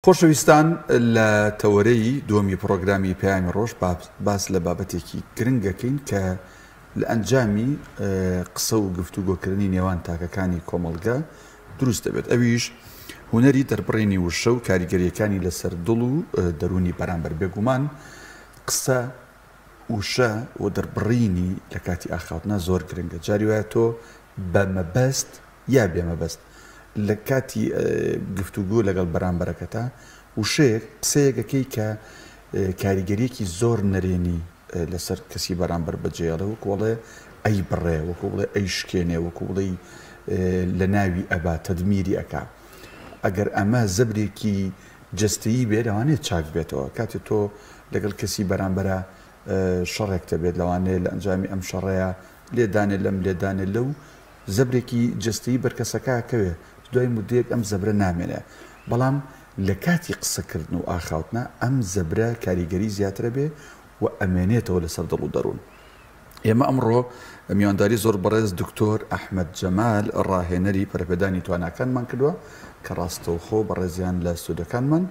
خۆشەویستان لە تەوەرەی دووەمی پڕۆگرامی پەیامی ڕۆژ باس لە بابەتێکی گرنگ ئەکەین کە لە ئەنجامی قسە و گفتوگۆکردنی نێوان تاکەکانی کۆمەڵگە دروست دەبێت ئەویش هونەری دەربڕینی وشە و کاریگەریەکانی لەسەر دڵ و دەروونی بەرامبەر بێگومان قسە وشە و دەربڕینی لە کاتی ئاخاوتنا زۆر گرنگە جاری وایە تۆ بە مەبەست یا بێ مەبەست لە کاتی گفتوگۆ لەگەڵ بەرامبەرەکەتا وشەیەک قسەیەک ئەکەی کە کاریگەریەکی زۆر نەرێنی لەسەر کەسی بەرامبەر بەجێڵێ وەکو بڵێ ئەی بڕێ وەکو بڵێ ئەی شکێنێ وەکو بڵێ لە ناوی ئەبا تەدمیری ئەکا ئەگەر ئەمە زەبرێکی جەستەیی بێ لەوانەیە چاک بێتەوە کاتێ تۆ لەگەڵ کەسی بەرامبەرە شەڕێک دەبێت لەوانەیە لە ئەنجامی ئەم شەڕەیە لێدانێ لەم لێدانێ لەو زەبرێکی جەستەیی بەر کەسەکە ئەکەوێ، دوای مودەیەک ئەم زەبرە نامێنێ، بەڵام لە کاتی قسەکردن و ئاخاوتنا ئەم زەبرە کاریگەری زیاتر ئەبێ و ئەمێنێتەوە لەسەر دڵ و دەروون. ئێمە ئەمڕۆ میوانداری زۆر بەڕێز دکتۆر ئەحمەد جەمال ڕاهێنەری پەرەپێدانی تواناکانمان کردووە کە ڕاستەوخۆ بەڕێزیان لە ستۆدیۆکانمان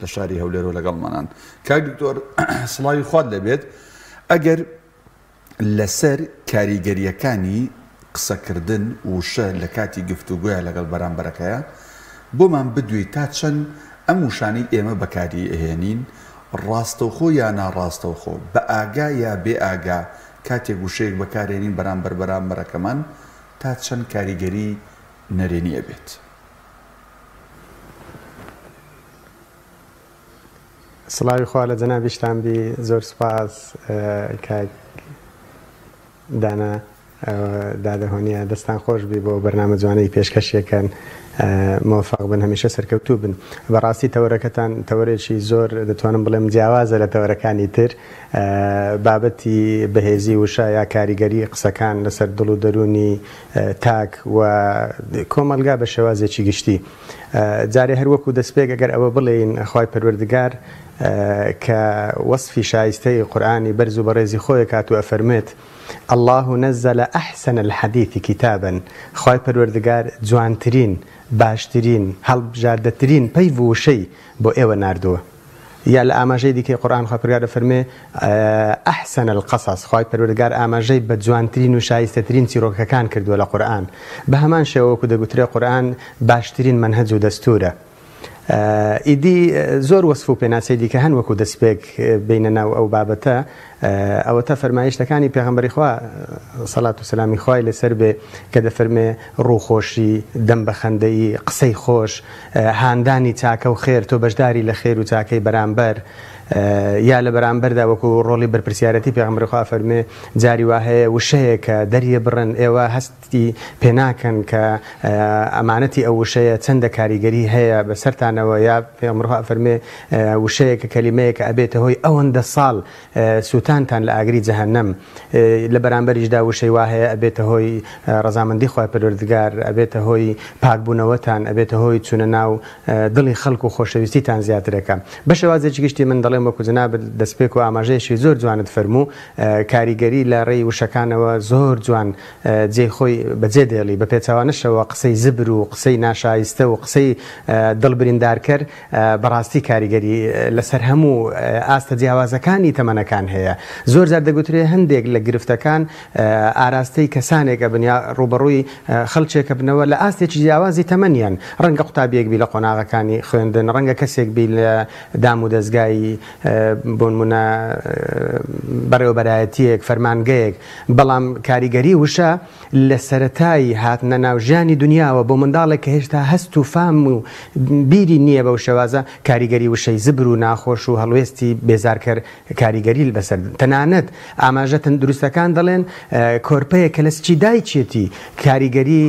لە شاری هەولێرەوە لەگەڵمانان. کاک دکتۆر سڵاوی خوات لێبێت ئەگەر لەسەر کاریگەرییەکانی قسەکردن، وشە، لە کاتی گفتوگۆیا لەگەڵ بەرامبەرەکەیا، بۆمان بدوێی تا چەند ئەم وشانەی ئێمە بەکاری ئەهێنین، ڕاستەوخۆ یا ناڕاستەوخۆ، بە ئاگا یا بێ ئاگا، کاتێک وشەیەک بەکارێنین بەرامبەر بەرامبەرەکەمان، تا چەند کاریگەری نەرێنی ئەبێت؟ سڵاوی خوا لە جەنابیشتان بی زۆر سوپاس کاک دانا دادە هۆنیا دەستان خۆش بی بۆ بەرنامە جوانەی پێشکەشیەکەن مۆفەق بن هەمیشە سەرکەوتوو بن بەڕاستی تەوەرەکەتان تەوەرێکی زۆر دەتوانم بڵێم جیاوازە لە تەوەرەکانی تر بابەتی بەهێزی وشە یا کاریگەری قسەکان لەسەر دڵ و دەروونی تاک و کۆمەڵگا بە شێوازێکی گشتی جارێ هەر وەکو دەستپێک ئەگەر ئەوە بڵێین خوای پەروەردگار کە وەسفی شایستەی قورئانی بەرز و بەڕێزی خۆی ئەکات و ئەفەرموێت، اللە نزل احسن الحدیث کتابا، خوای پەروەردگار جوانترین، باشترین، هەڵبژاردەترین پەیڤ و وشەی بۆ ئێوە ناردووە. یا لە ئاماژەی دیکەی قورئان خوای پەروەردگار دەفەرموێ، احسن القصص، خوای پەروەردگار ئاماژەی بە جوانترین و شایستەترین چیرۆکەکان کردووە لە قورئان. بە هەمان شێوە وەکو دەگوترێ قورئان باشترین مەنهەج و دەستوورە. ئیدی زۆر وەسف و پێناسەی دیکە هەن وەکو دەسپێک بێینە ناو ئەو بابەتە، ئەوەتا فەرمایشتەکانی پێغەمبەری خوا سەڵات و سەلامی خوای لەسەر بێ کە دەفەرمێ ڕووخۆشی، دەم بە خەندەیی، قسەی خۆش، هاندانی چاکە و خێر، تۆ بەشداری لە خێر و چاکەی بەرامبەر، یا لە بەرامبەردا وەکو ڕۆڵی بەرپرسیارەتی پێغەمبەری خوا ئەفەرموێ جاری وا هەیە وشەیەکە دەریەبڕن ئێوە هەستی پێناکەن کە ئەمانەتی ئەو وشەیە چەندە کاریگەری هەیە بەسەرتانەوە یا پێغەمبەر خوا ئەفەرموێ وشەیەکە کەلیمەیەکە ئەبێتە هۆی ئەوەندە ساڵ سوتانتان لە ئاگری جەهەنەم، لە بەرامبەریشدا وشەی وا هەیە ئەبێتە هۆی ڕەزامەندی خوای پەروەردگار، ئەبێتە هۆی پاکبوونەوەتان، ئەبێتە هۆی چوونە ناو دڵی خەڵک و خۆشەویستیتان زیاترەکا. بە شێوازێکی گشتی من دەڵێم وەکو جەنابت دەستپێک و ئاماژەیەکی زۆر جوانت فەرموو، کاریگەری لە ڕێی وشەکانەوە زۆر جوان جێی خۆی بەجێ دێڵی، بە پێچەوانەشەوە قسەی زبر و قسەی ناشایستە و قسەی دڵ بریندارکەر بەڕاستی کاریگەری لەسەر هەموو ئاستە جیاوازەکانی تەمەنەکان هەیە. زۆر جار دەگوترێ هەندێک لە گرفتەکان ئاراستەی کەسانێک ئەبن یا ڕووبەڕووی خەڵکێک ئەبنەوە لە ئاستێکی جیاوازی تەمەنیان. ڕەنگە قوتابییەک بی لە قۆناغەکانی خوێندن، ڕەنگە کەسێک بی لە دامودەزگای بۆنمونە بەڕێوەبەرایەتییەک، فەرمانگەیەک، بەڵام کاریگەری وشە لە سەرەتای هاتنە ناو ژیانی دونیاوە بۆ منداڵێک کە هێشتا هەست و فام و بیری نییە بەو شێوازە کاریگەری وشەی زبر و ناخۆش و هەڵوێستی بێزارکەر کاریگەری بەسەر تەنانەت ئاماژە تەندروستەکان دەڵێن کۆرپەیەک کە لە سکی دایکیەتی کاریگەری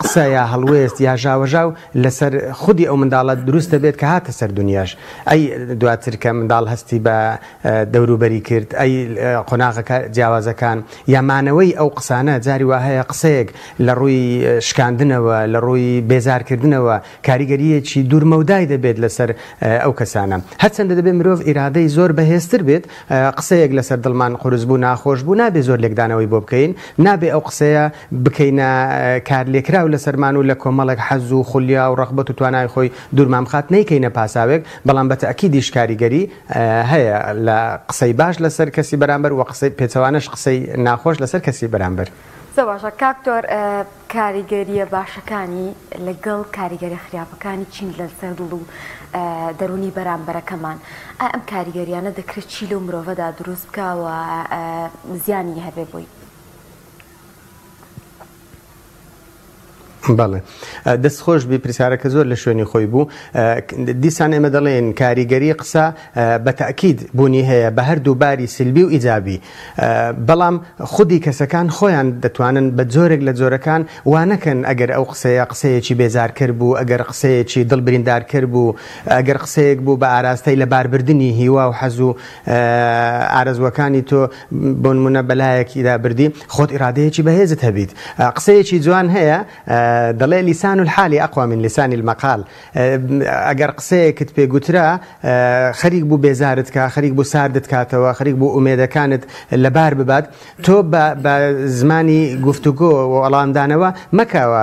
قسە یا هەڵوێست یا ژاوەژاو لەسەر خودی ئەو منداڵە دروست دەبێت کە هاتە سەر دونیاش ئەی دواتر کە. کە منداڵ هەستی بە دەوروبەری کرد، ئەی قۆناغەکە جیاوازەکان یا مانەوەی ئەو قسانە، جاری وا هەیە قسەیەک لە ڕووی شکاندنەوە، لە ڕووی بێزارکردنەوە کاریگەرییەکی دوورمەودای دەبێت لەسەر ئەو کەسانە. هەرچەندە دەبێت مرۆڤ ئیرادەی زۆر بەهێزتر بێت، قسەیەک لەسەر دڵمان قورس بوو، ناخۆش بوو، نابێ زۆر لێکدانەوەی بۆ بکەین، نابێ ئەو قسەیە بکەینە کارلێکراو لەسەرمان و لە کۆمەڵێک حەز و خولیا و ڕەغبەت و توانای خۆی دوورمان بخات، نەیکەینە پاساوێک، بەڵام بە تەئکیدیش کاریگەری هەیە لە قسەی باش لەسەر کەسی بەرامبەر و قسەی پێچەوانەش قسەی ناخۆش لەسەر کەسی بەرامبەر. زۆر باشە کاک تۆر کاریگەریە باشەکانی لەگەڵ کاریگەریە خراپەکانی چین لەسەر دڵ و دەرونی بەرامبەرەکەمان ئایا ئەم کاریگەریانە دەکرێت چی لەو مرۆڤەدا دروست بکا و زیانی هەبێ بۆی؟ بەڵێ دەست خۆش بی پرسیارەکە زۆر لە شوێنی خۆی بوو دیسان ئێمە دەڵێن کاریگەری قسە بە تاکید بوونی هەیە بە هەردوو باری سلبی و ئیجابی بەڵام خودی کەسەکان خۆیان دەتوانن بە جۆرێک لە جۆرەکان وا نەکەن ئەگەر ئەو قسەیە قسەیەکی بێزارکەر بوو ئەگەر قسەیەکی دڵ بریندارکەر بوو ئەگەر قسەیەک بوو بە ئاراستەی لەباربردنی هیوا و حەز و ئارەزووەکانی تۆ بۆنمونە بەلایەکیدا بردی خۆت ئیرادەیەکی بەهێزت هەبیت قسەیەکی جوان هەیە دەڵێ لسان الحال اقوى من لسان المقال ئەگەر قسەیەکت پێ گوترا خەریک بوو بێزارت کا خەریک بوو ساردت کاتەوە خەریک بوو ئومێدەکانت لەبار ببات تۆ بە زمانی گفتوگۆ و وەڵامدانەوە مەکەوە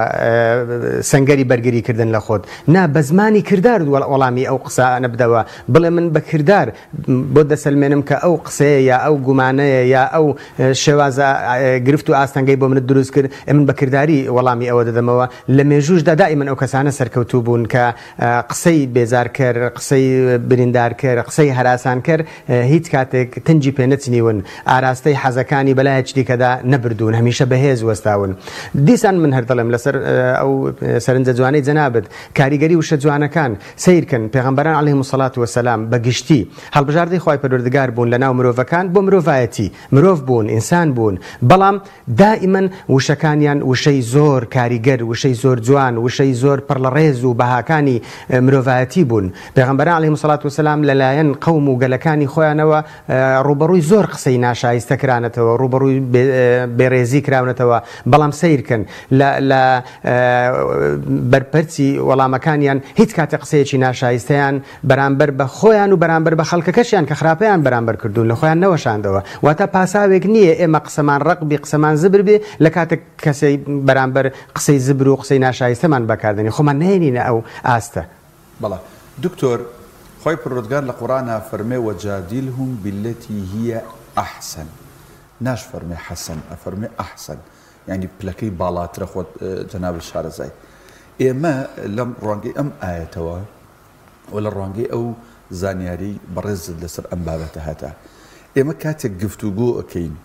سەنگەری بەرگری کردن لە خۆت نا بە زمانی کردار وەڵامی ئەو قسانە بدەوە بڵێ من بە کردار بۆت دەسەلمێنم کە ئەو قسەیە یا ئەو گومانەیە یا ئەو شێوازە گرفت و ئاستەنگەی بۆ منت دروست کرد، من بە کرداری وەڵامی ئەوە دەدەمەوە. لە مێژووشدا دائیمەن ئەو کەسانە سەرکەوتوو بوون کە قسەی بێزارکەر، قسەی بریندارکەر، قسەی هەراسانکەر هیچ کاتێک تنگی پێ نەچنیون، ئاراستەی حەزەکانی بەلایەکی دیکەدا نەبردوون، هەمیشە بەهێز وەستاون. دیسان من هەر دەڵێم لەسەر ئەو سەرنجە جوانەی جەنابت، کاریگەری وشە جوانەکان، سەیرکەن پێغەمبەران علیهم الصلوة والسلام بە گشتی هەڵبژاردەی خوای پەروەردگار بوون لەناو مرۆڤەکان بۆ مرۆڤایەتی، مرۆڤ بوون، ئینسان بوون، بەڵام دائیمەن وشەکانیان وشەی زۆر کاریگەر، وشەی زۆر جوان، وشەی زۆر پڕ لە ڕێز و بەهاکانی مرۆڤایەتی بوون. پێغەمبەران علیهم الصلوة والسلام لەلایەن قەوم و گەلەکانی خۆیانەوە ڕووبەڕووی زۆر قسەی ناشایستە کرانەتەوە، ڕووبەڕووی بێڕێزی کراونەتەوە، بەڵام سەیرکەن لە لە بەرپەرچی وەڵامەکانیان هیچ کاتێک قسەیەکی ناشایستەیان بەرامبەر بە خۆیان و بەرامبەر بە خەڵکەکەشیان کە خراپەیان بەرامبەر کردوون لە خۆیان نەوەشاندەوە. واتە پاساوێک نییە ئێمە قسەمان ڕەق بی قسەمان زبر بێ لە کاتێک کەسەی بەرامبەر قسەی زبر و قسەی ناشایستەمان بەکاردێنی خۆمان نەهێنینە ئەو ئاستە. بەڵێ دکتۆر خوای پەروەردگار لە قورئانا فەرمێ وجادلهم باللتی هی احسن ناشفەرمێ حسن ئەفەرمێ احسن یانی پلەکەی باڵاترە خۆت جەنابت شارەزای ئێمە لەم ڕوانگەی ئەم ئایەتەوە و لە ڕوانگەی ئەو زانیاری بەڕێزت لەسەر ئەم بابەتە هەتە ئێمە کاتێک گفتوگۆ ئەکەین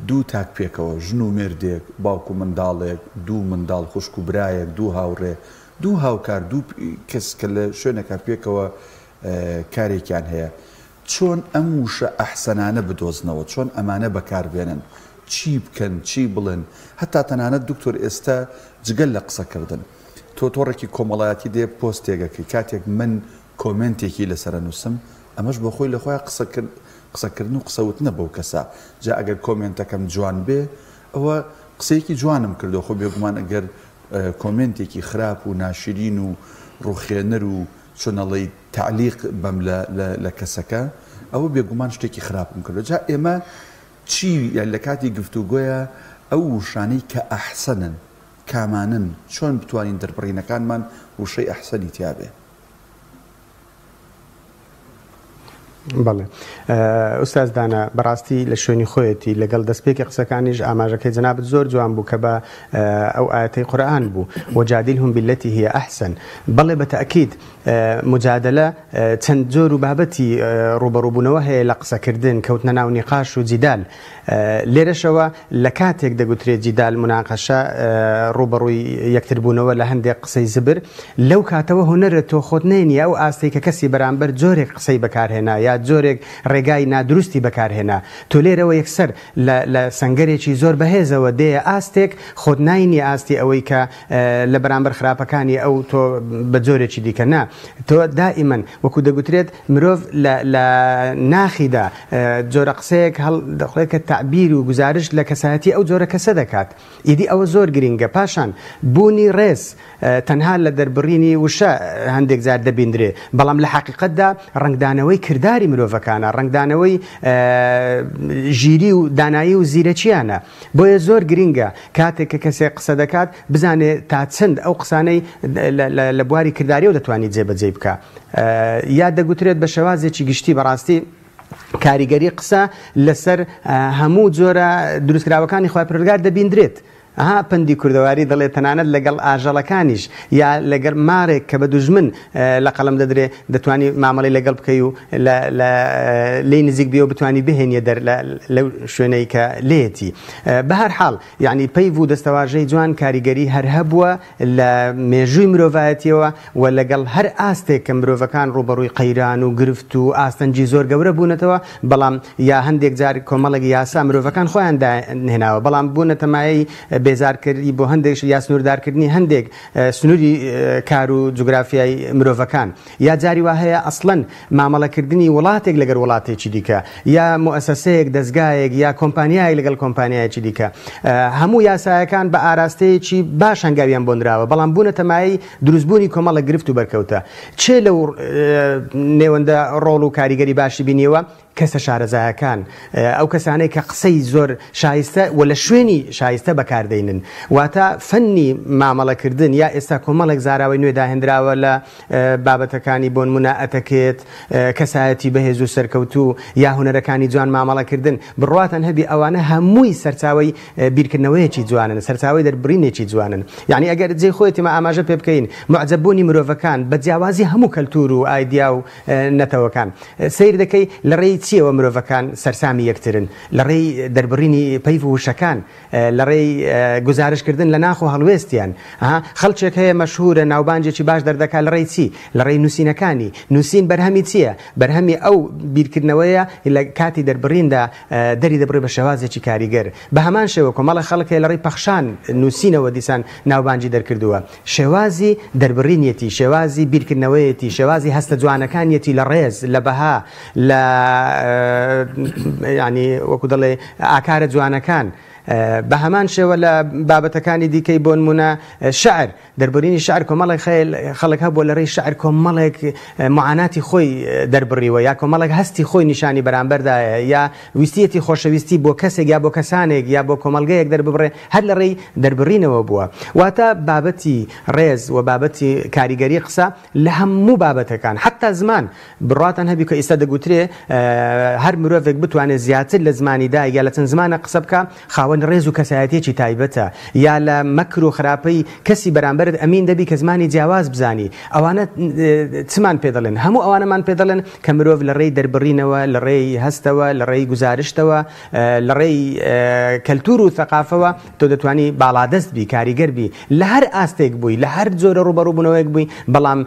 دوو تاک پێکەوە، ژن و مێردێک، باوک و منداڵێک، دوو منداڵ، خوشک و برایەک، دوو هاوڕێ، دوو هاوکار، دوو کەس کە لە شوێنێکا پێکەوە کارێکیان هەیە، چۆن ئەم وشە ئەحسەنانە بدۆزنەوە، چۆن ئەمانە بەکار بێنن، چی بکەن، چی بڵێن، هەتا تەنانەت دکتۆر ئێستا جگە لە قسەکردن، تۆ تۆڕێکی کۆمەڵایەتی دێ پۆستێک ئەکەی، کاتێک من کۆمێنتێکی لەسەر ئەنووسم، ئەمەش بۆ خۆی لە خۆیا قسەکردن و قسە وتنە بەو کەسە، جا ئەگەر کۆمێنتەکەم جوان بێ ئەوە قسەیەکی جوانم کردوە، خۆ بێگومان ئەگەر کۆمێنتێکی خراپ و ناشرین و ڕوخێنەر و چۆن ئەڵێی تەعلیق بەم لە کەسەکە ئەوە بێگومان شتێکی خراپم کردوە، جا ئێمە چی یان لە کاتی گفتوگۆیا ئەو وشانەی کە ئەحسەنن کامانەن چۆن بتوانین دەربڕینەکانمان وشەی ئەحسەنی تیابێ؟ بەڵێ ئوستاز دانا بەڕاستی لە شوێنی خۆیەتی لەگەڵ دەستپێکی قسەکانیش ئاماژەکەی جەنابت زۆر جوان بوو کە بە ئەو ئاەتەی قورئان بوو وجادلهم بالتي هي احسن بەڵێ بە تەئکید مجادلە چەند جۆر و بابەتی ڕووبەڕووبوونەوە هەیە لە قسەکردن کەوتنە ناو نیقاش و جیدال لێرەشەوە لە کاتێک دەگوترێت جیدال موناقەشە ڕووبەڕووی یەکتربوونەوە لە هەندێک قسەی زبر، لەو کاتەوە هونەرە تۆ خۆت نەینیە ئەو ئاستەی کە کەسی بەرامبەر جۆرێک قسەی بەکارهێنا یا. جۆرێک ڕێگای نادروستی بەکارهێنا تۆ لێرەوە یەکسەر لە لە سەنگەرێکی زۆر بەهێزەوە دێیە ئاستێک خۆت ناینیە ئاستی ئەوەی کە لە بەرامبەر خراپەکانی ئەو تۆ بە جۆرێکی دیکە نا تۆ دائیمەن وەکو دەگوترێت مرۆڤ لە لە ناخیدا جۆرە قسەیەک هەڵ دەخڵێت کە تەعبیر و گوزارشت لە کەسایەتی ئەو جۆرە کەسە دەکات ئیدی ئەوە زۆر گرینگە. پاشان بوونی ڕێز تەنها لە دەربڕینی وشە هەندێک جار دەبیندرێ، بەڵام لە حەقیقەتدا ڕەنگدانەوەی کرداری مرۆڤەکانە، ڕەنگدانەوەی ژیری و دانایی و زیرەکییانە. بۆیە زۆر گرینگە کاتێک کە کەسێک قسە دەکات بزانێ تا چەند ئەو قسانەی لە بواری کردارییەوە دەتوانی جێبەجێی بکا. یا دەگوترێت بە شێوازێکی گشتی بەڕاستی کاریگەری قسە لەسەر هەموو جۆرە دروستکراوەکانی خوای پەروەردگار دەبیندرێت. ئەها پەندی کوردەواری دەڵێ تەنانەت لەگەڵ ئاژەڵەکانیش یا لەگەڵ مارێک کە بە دوژمن لە قەڵەم دەدرێ دەتوانی مامەڵەی لەگەڵ بکەی و لێی نزیک بیەوە بتوانی بهێنیە دەر لەو شوێنەی کە لێیەتی. بەهەر حاڵ یەعنی پەیڤ و دەستەواژەی جوان کاریگەری هەر هەبووە لە مێژووی مرۆڤایەتیەوە و لەگەڵ هەر ئاستێک کە مرۆڤەکان ڕووبەڕووی قەیران و گرفت و ئاستەنگی زۆر گەورە بوونەتەوە، بەڵام یا هەندێک جار کۆمەڵێک یاسا مرۆڤەکان خۆیان دایانهێناوە بەڵام بوونەتە مایەی بێزارکردنی بۆ هەندێک یا سنووردارکردنی هەندێک سنووری کار و جوگرافیای مرۆڤەکان یا جاری وا هەیە ئەسڵەن مامەڵەکردنی وڵاتێک لەگەر وڵاتێکی دیکە یا موئەسەسەیەک، دەزگایەک یا کۆمپانیایەک لەگەڵ کۆمپانیایەکی دیکە. هەموو یاسایەکان بە ئاراستەیەکی باش هەنگاویان بۆ نراوە، بەڵام بوونەتە مایەی دروستبوونی کۆمەڵێک گرفت و بەرکەوتە. کێ لەو نێوەندە ڕۆڵ و کاریگەری باشی بینیوە؟ کەسە شارەزایەکان، ئەو کەسانەی کە قسەی زۆر شایستە و لە شوێنی شایستە بەکار دەینن. واتە فەنی مامەڵەکردن یا ئێستا کۆمەڵێک زاراوەی نوێ داهێنراوە لە بابەتەکانی بۆنمونە ئەتەکێت، کەسایەتی بەهێز و سەرکەوتوو یا هونەرەکانی جوان مامەڵەکردن، بڕواتان هەبی ئەوانە هەمووی سەرچاوەی بیرکردنەوەیەکی جوانن، سەرچاوەی دەربڕینێکی جوانن. یەعنی ئەگەر جێی خۆیەتی ئێمە ئاماژە پێ بکەین موعجەب بوونی مرۆڤەکان بە جیاوازی هەموو کەلتوور و ئایدیا و نەتەوەکان سەیر دەکەی لە ڕێی چییەوە مرۆڤەکان سەرسامی یەکترن؟ لە ڕێی دەربڕینی پەیڤ و وشەکان. لە ڕێی گوزارش کردن لە ناخ و هەڵوێستیان. ئەها خەڵکێک هەیە مەشهورە ناوبانگێکی باش دەردەکا لە ڕێی چی؟ لە ڕێی نووسینەکانی. نووسین بەرهەمی چییە؟ بەرهەمی ئەو بیرکردنەوەیە لە کاتی دەربڕیندا دەری دەبڕێ بە شێوازێکی کاریگەر. بە هەمان شێوە کۆمەڵێک خەڵک هەیە لە ڕێی پەخشان نووسینەوە دیسان ناوبانگی دەرکردووە. شێوازی دەربڕینیەتی، شێوازی بیرکردنەوەیەتی، شێوازی هەستە جوانەکانیەتی لە ڕێز، لە بەها، لە یانی وەکو دەڵێ ئاکارە جوانەکان. بە هەمان شێوە لە بابەتەکانی دیکەی بۆنمونە شعر، دەربڕینی شعر کۆمەڵێک خەڵک هەبووە لە ڕێی شعر کۆمەڵێک معاناتی خۆی دەربڕیوە یا کۆمەڵێک هەستی خۆی نیشانی بەرامبەردایە یا ویستیەتی خۆشەویستی بۆ کەسێک یا بۆ کەسانێک یا بۆ کۆمەڵگەیەک دەرببڕێ هەر لە ڕێی دەربڕینەوە بووە. واتە بابەتی ڕێز و بابەتی کاریگەری قسە لە هەموو بابەتەکان حەتتا زمان بڕواتان هەبی کە ئیستا دەگوترێ هەر مرۆڤێک بتوانێ زیاتر لە زمانی دایک یا لە چەند زمانە قسە بکا خاوەن ڕێز و کەسایەتیەکی تایبەتە یا لە مەکر و خراپەی کەسی بەرامبەرت ئەمین دەبی کە زمانی جیاواز بزانی ئەوانە چمان پێ دەڵێن هەموو ئەوانەمان پێ دەڵێن کە مرۆڤ لە ڕێی دەربڕینەوە لە ڕێی هەستەوە لە ڕێی گوزارشتەوە لە ڕێی کەلتور و ثەقافەوە تۆ دەتوانی باڵادەست بی، کاریگەر بی، لە هەر ئاستێک بووی، لە هەر جۆرە ڕووبەڕووبوونەوەیەک بووی، بەڵام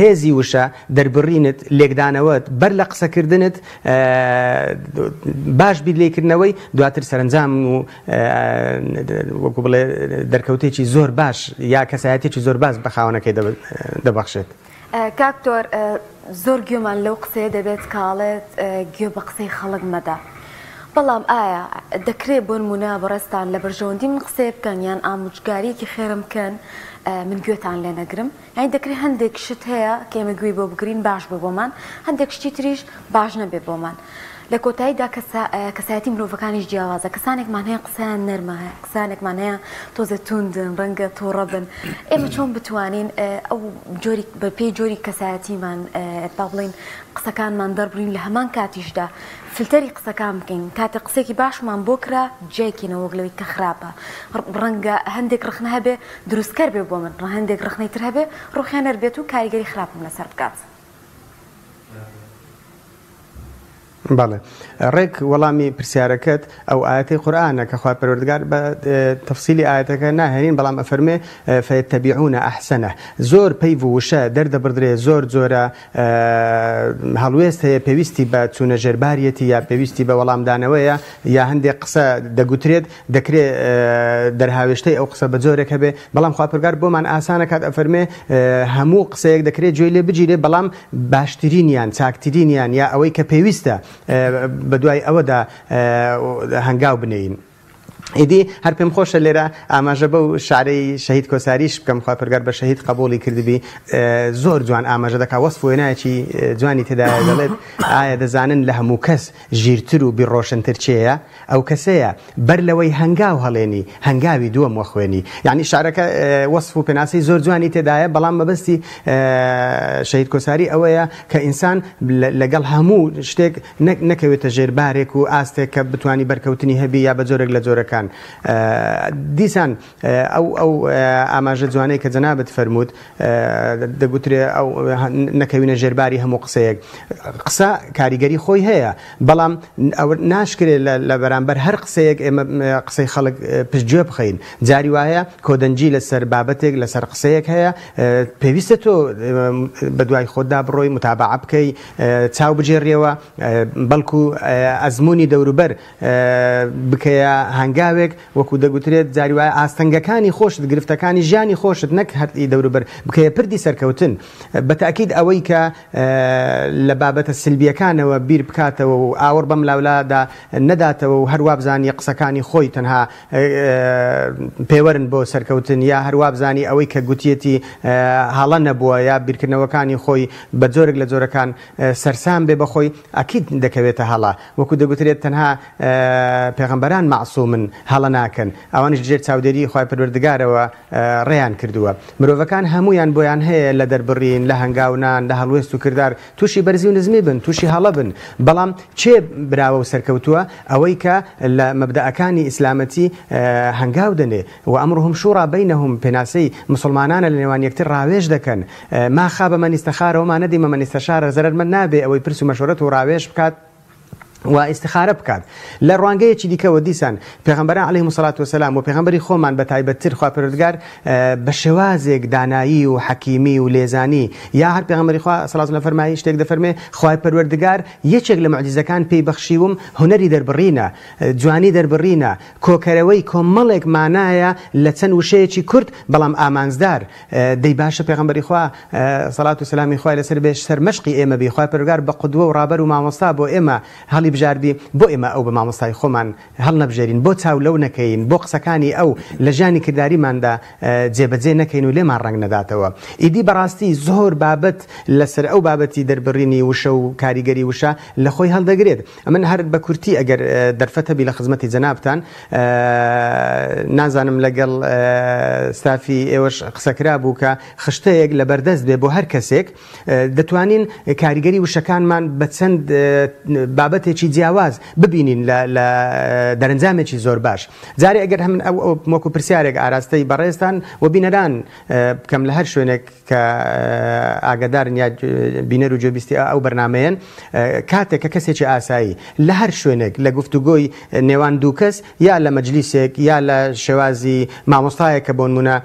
هێزی وشە، دەربڕینت، لێکدانەوەت، بەر لە قسەکردنت، باش بیر لێکردنەوەی، دواتر سەرەنجام و وەکو بڵێ دەرکەوتێکی زۆر باش یا کەسایەتیەکی زۆر باش بە خاوەنەکەی دەبەخشێت. کاک تۆر زۆر گوێمان لەو قسەیە دەبێت کە ئەڵێت گوێ بە قسەی خەڵک مەدە بەڵام ئایا دەکرێت بۆنمونە بەڕێزتان لە بەرژەوەندی من قسەیە بکەن یان ئامۆژگاریەکی خێرم بکەن من گوێتان لێ نەگرم یانی دەکرێت هەندێک شت هەیە کە ئێمە گوێی بۆ بگرین باش بێ بۆمان هەندێک شتی تریش باش نەبێ بۆمان لە کۆتاییدا کەسایەتی مرۆڤەکانیش جیاوازە کەسانێکمان هەیە قسەیان نەرمە کەسانێکمان هەیە تۆزێ توندن ڕەنگە توڕە بن ئێمە چۆن بتوانین ئەو جۆری بە پێی جۆری کەسایەتیمان با بڵێین قسەکانمان دەربڕین لە هەمان کاتیشدا فلتەری قسەکان بکەین کاتێک قسێکی باشمان بۆ کرا جیای کەینەوە وەک لەوەی کە خراپە ڕەنگە هەندێک ڕەخنە هەبێ دروستکەر بێ بۆ من هەندێک ڕەخنەی تر هەبێ ڕوخێنەر بێت و کاریگەری خراپم لەسەر بکات. بەڵێ ڕێک وەڵامی پرسیارەکەت ئەو ئایەتەی قورئانە کە خوای پەروەردگار بە تەفسیلی ئایەتەکە ناهێنین بەڵام ئەفەرمێ فیتبعون احسنه زۆر پەیڤ و وشە دەردەبڕدرێ زۆر جۆرە هەڵوێست هەیە پێویستی بە چوونە ژێرباریەتی یا پێویستی بە وەڵامدانەوەیە یا هەندێک قسە دەگوترێت دەکرێ دەرهاوێشتەی ئەو قسە بە جۆرێک هەبێ بەڵام خوا پەروەردگار بۆمان ئاسانەکات ئەفەرمێ هەموو قسەیەک دەکرێت گوێی لێ بگیرێ بەڵام باشترینیان چاکترینیان یا ئەوەی کە پێویستە بەدوای ئەوەدا هەنگاو بنێین. ئیدی هەر پێم خۆشە لێرە ئاماژە بەو شعرەی شەهید کۆساریش بکەم خوای پەروەردگار بە شەهید قەبوڵی کردبی زۆر جوان ئاماژە دەکا وەسف و وێنایەکی جوانی تێدایە دەڵێت ئایا دەزانن لە هەموو کەس ژیرتر و بیرڕۆشنتر کێیە؟ ئەو کەسەیە بەر لەوەی هەنگاو هەڵێنی هەنگاوی دووەم وەخوێنی یانی شعرەکە وەسف و پێناسەی زۆر جوانی تێدایە بەڵام مەبەستی شەهید کۆساری ئەوەیە کە ئینسان لەگەڵ هەموو شتێک نەکەوێتە ژێر بارێک و ئاستێک کە بتانی بەرکەوتنی هەبی یا بە جۆرێک لە جۆرەکان دیسان ئەو ئەو ئاماژە جوانەی کە جەنابت فەرمووت دەگوترێ ئەو نەکەوینە ژێرباری هەموو قسەیەک قسە کاریگەری خۆی هەیە بەڵام ئەو ناشکرێت لە بەرامبەر هەر قسەیەک ئێمە قسەی خەڵک پشتگوێ بخەین جاری وایە کۆدەنگی لەسەر بابەتێک لەسەر قسەیەک هەیە پێویستە تۆ بەدوای خۆتدا بڕۆی متابعە بکەی چاو بگێڕیەوە بەڵکو ئەزمموی دەوروبەر بکەیە هەنگاوێک وەکو دەگوترێت جاری وایە ئاستەنگەکانی خۆشت گرفتەکانی ژیانی خۆشت نەک هەر ئی دەوروبەر بکەیە پردی سەرکەوتن بە تەئکید ئەوەی کە لە بابەتە سلبیەکانەوە بیر بکاتەوە و ئاوڕ بەم لاولادا نەداتەوە و هەر وابزانی قسەکانی خۆی تەنها پێوەرن بۆ سەرکەوتن یا هەر وابزانی ئەوەی کە گوتیەتی هەڵە نەبووە یا بیرکردنەوەکانی خۆی بە جۆرێک لە جۆرەکان سەرسام بێ بەخۆی ئەکید دەکەوێتە هەڵە وەکو دەگوترێت تەنها پێغەمبەران مەعسومن هەڵە ناکەن ئەوانیش لەژێر چاودێری خوای پەروەردگارەوە ڕێیان کردووە مرۆڤەکان هەموویان بۆیان هەیە لە دەربڕین لە هەنگاونان لە هەڵوێست و کردار تووشی بەرزی و نزمی بن تووشی هەڵە بن بەڵام کێ براوە و سەرکەوتووە ئەوەی کە لە مەبدەئەکانی ئیسلامەتی هەنگاو دەنێ وامرهم شورا بینهم پێناسەی مسوڵمانانە لە نێوان یەکتر ڕاوێژ دەکەن ما خاب من استخار وما ندم من استشار زەرەرمەند نابێ ئەوەی پرس و مەشورەت و ڕاوێژ بکات و ئیستخارە بکات لە ڕوانگەیەکی دیکەوە دیسان پێغەمبەران علیهم الصلاة والسلام و پێغەمبەری خۆمان بە تایبەتتر خوا پەروەردگار بە شێوازێک دانایی و حەکیمی و لێزانی یا هەر پێغەمبەری خوا صلی الله علیه فەرمایی شتێک دەفەرمێ خوای پەروەردگار یەکێک لە موعجیزەکان پێی بەخشیوم هونەری دەربڕینە جوانی دەربڕینە کۆکەرەوەی کۆمەڵێک مانایە لە چەند وشەیەکی کورت بەڵام ئامانجدار دەی باشە پێغەمبەری خوا سەڵات و سەلامی خوای لەسەر بێ سەرمەشقی ئێمە بی خوای پەروەردگار بە قودوە و ڕابەر و مامۆستا بۆ ئێمە هەڵی بژاردی بۆ ئێمە ئەو بە مامۆستای خۆمان هەڵنەبژێرین بۆ چاو لەو نەکەین بۆ قسەکانی ئەو لە ژیانی کرداریماندا جێبەجێ نەکەین و لێمان ڕەنگ نەداتەوە ئیدی بەڕاستی زۆر بابەت لەسەر ئەو بابەتی دەربڕینی وشە و کاریگەری وشە لە خۆی هەڵدەگرێت ئەمن هەر بە کورتی ئەگەر دەرفەت هەبی لە خزمەتی جەنابتان نازانم لەگەڵ ستافی ئێوەش قسە کرابوو کە خشتەیەک لە بەردەست بێ بۆ هەر کەسێک دەتوانین کاریگەری وشەکانمان بە چەند بابەتێکی جیاواز ببینین لە دەرەنجامێکی زۆر باش جارێ ئەگەر هەمن ئەو وەکو پرسیارێک ئاراستەی بەڕێزتان و بینەران بکەم لە هەر شوێنێک کە ئاگادارن یا بینەر و گوێبیستی ئەو بەرنامەیەن، کاتێک کە کەسێکی ئاسایی لە هەر شوێنێک لە گفتوگۆی نێوان دوو کەس یا لە مەجلیسێک یا لە شێوازی مامۆستایەک کە بۆنمونە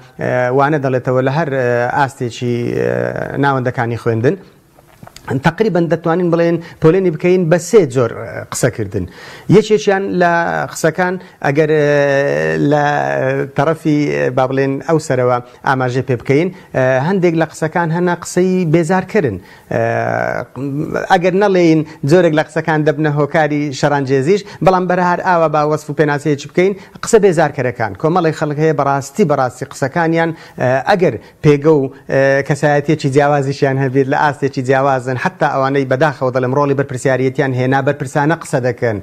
وانە دەڵێتەوە لە هەر ئاستێکی ناوەندەکانی خوێندن، تەقریبەن دەتوانین بڵێن پۆلێنی بکەین بە سێ جۆر قسەکردن یەکێکیان لە قسەکان ئەگەر لە تەڕەفی با بڵێن ئەو سەرەوە ئاماژەی پێ بکەین هەندێک لە قسەکان هەنە قسەی بێزارکەرن ئەگەر نەڵێین جۆرێک لە قسەکان دەبنە هۆکاری شەڕانجێزیش بەڵام بەرهار ئاوا با وەسف و پێناسەیەکی بکەین قسە بێزارکەرەکان کۆمەڵێک خەڵک هەیە بەڕاستی بەڕاستی قسەکانیان ئەگەر پێگە و کەسایەتیەکی جیاوازیشیان هەبێت لە ئاستێکی جیاوازن حەتا ئەوانەی بەداخەوە دەڵێم ڕۆڵی بەرپرسیاریەتیان هەیە نابەرپرسانە قسە دەکەن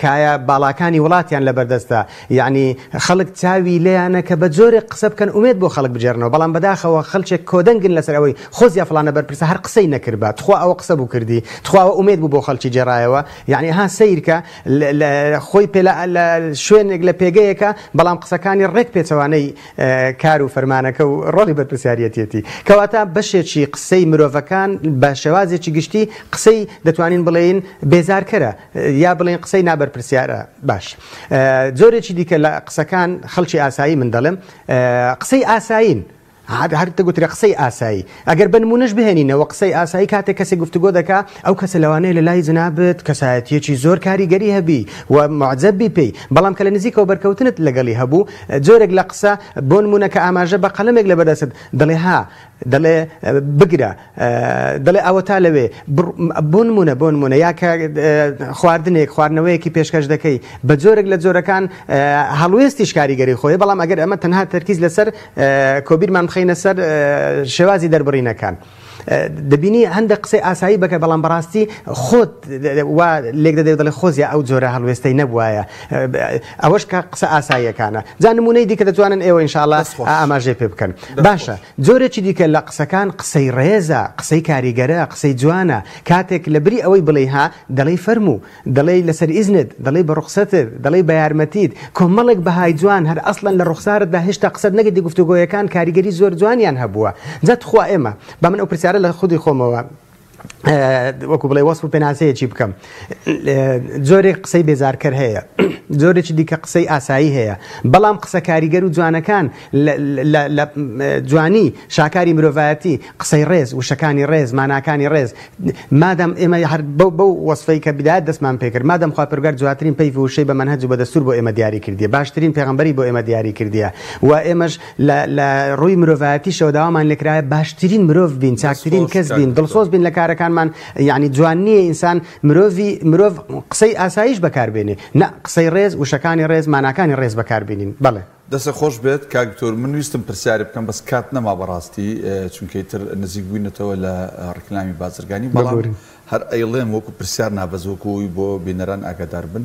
کایە باڵاکانی وڵاتیان لەبەردەستە یەعنی خەڵک چاوی لێیانە کە بە جۆرێک قسە بکەن ئومێد بۆ خەڵک بگێڕنەوە بەڵام بەداخەوە خەڵکێک کۆدەنگن لەسەر ئەوەی خۆزیا فڵانە بەرپرسە هەر قسەی نەکردبا تخوا ئەوە قسە بوو کردی تخوا ئەوە ئومێد بوو بۆ خەڵکی گێڕایەوە یەعنی ها سەیرکە خۆی پێ لە شوێنێک لە پێگەیەکە بەڵام قسەکانی ڕێک پێچەوانەی کار و فەرمانەکە و ڕۆڵی بەرپرسیاریەتیەتی. کەواتە بەشێکی قسەی مرۆڤەکان بە شێوازێکی گشتی قسەی دەتوانین بڵێین بێزارکەرە یا بڵێین قسەی نابەرپرسیارە باش جۆرێکی دیکە لە قسەکان خەڵکی ئاسایی من دەڵێم قسەی ئاسایین هەر دەگوترێ قسەی ئاسایی. ئەگەر بە نموونەش بهێنینەوە قسەی ئاسایی کاتێک کەسێک گفتوگۆ دەکا ئەو کەسە لەوانەیە لە لای جنابت کەسایەتییەکی زۆر کاریگەری هەبی و موعجەب بی پێی بەڵام کە لە نزیکەوە بەرکەوتنت لەگەڵی هەبوو جۆرێک لە قسە بۆ نموونە کە ئاماژە بە قەلەمێک لەبەر دەستت دەڵێ ها دەڵێ بگرە دەڵێ ئەوەتا لەوێ بۆ نمونە بۆ نمونە یا کە خواردنێک خواردنەوەیەکی پێشکەش دەکەی بە جۆرێک لە جۆرەکان هەڵوێستیش کاریگەری خۆی بەڵام ئەگەر ئەمە تەنها تەرکیز لەسەر کۆبیرمان بخەینە سەر شێوازی دەربڕینەکان. دەبینی هەندێک قسەی ئاسایی بکە بەڵام بەڕاستی خۆت وا لێک دەدەی دەڵێ خۆزیا ئەو جۆرە هەڵوێستەی نەبوایە ئەوەش کە قسە ئاساییەکانە جا نمونەی دیکە دەتوانن ئێوە ئینشاءاللە ئاماژەی پێ بکەن باشە جۆرێکی دیکە لە قسەکان قسەی ڕێزە، قسەی کاریگەرە، قسەی جوانە، کاتێک لە بری ئەوەی بڵێی ها، دەڵێی فەرموو، دەڵێی لەسەر ئیزنت، دەڵێی بە ڕوخسەتت، دەڵێی بە یارمەتیت، کۆمەڵێک بەهای جوان هەر ئەسڵەن لە ڕوخسارتدا هێشتا قسەت نەکردی گفتوگۆیەکان کاریگەری زۆر جوانیان هەبووە جا تخوا ئێمە با من ئەو پرسیارە لە خودی خۆمەوە وەکو بڵێ وەسف و پێناسەیەکی بکەم جۆرێک قسەی بێزارکەر هەیە جۆرێکی دیکە قسەی ئاسایی هەیە بەڵام قسە کاریگەر و جوانەکان لە جوانی شاکاری مرۆڤایەتی قسەی ڕێز وشەکانی ڕێز ماناکانی ڕێز مادەم ئێمە هەر بەو بەو وەسفەی کە بدایەت دەستمان پێکرد مادەم خوا پەروەردگار جواترین پەیڤ و وشەی بە مەنهەج و بە دەستور بۆ ئێمە دیاری کردیە باشترین پێغەمبەری بۆ ئێمە دیاری کردیە و ئێمەش لە لە ڕووی مرۆڤایەتیشەوە داوامان لێکرایە باشترین مرۆڤ بین دەست چاکترین خۆش کەس کاک بین دکتۆر. دڵسۆز بین لە کارەکانمان یعنی جوان نییە ئینسان مرۆڤی مرۆڤ قسەی ئاساییش بەکار بێنێ نا قسەی ڕێز وشەکانی ڕێز ماناکانی ڕێز بەکار بینین بەڵێ. دەستت خۆش بێت کاک دکتۆر من ویستم پرسیارێ بکەم بەس کات نەما بەڕاستی چونکە ئیتر نزیک بووینەتەوە لە ڕیکلامی بازرگانی بەڵام ببورن. هەر ئەیڵێم وەکو پرسیار نا بەس وەکو ئەوەی بۆ بینەران ئاگادار بن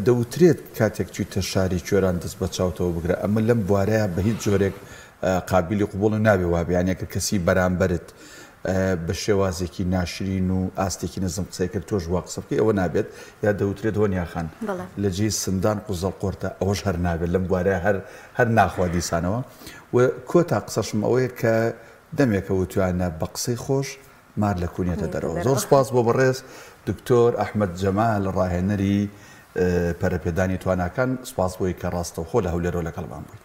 دەوترێت کاتێک چویتە شاری کوێران دەست بە چاوتەوە بگرە ئەمە لەم بوارەیا بە هیچ جۆرێک قابیلی قبوڵ نابێ وابێ یانی ئەگەر کەسی بەرامبەرت بە شێوازێکی ناشرین و ئاستێکی نزم قسەی کرد تۆش وا قسە بکەی ئەوە نابێت یا دەوترێت هۆنیا خان لە جێی سندان قوزەڵ قۆرتە ئەوەش هەر نابێت لەم بوارەیا هەر هەر ناخوا دیسانەوە و کۆتا قسەشم ئەوەیە کە دەمێکە وتویانە بە قسەی خۆش مار لە کونیەتە دەرەوە. زۆر سوپاس بۆ بەڕێز دکتۆر ئەحمەد جەمال ڕاهێنەری پەرەپێدانی تواناکان، سوپاس بۆی کە ڕاستەوخۆ لە هەولێرەوە لەگەڵمان بوویت.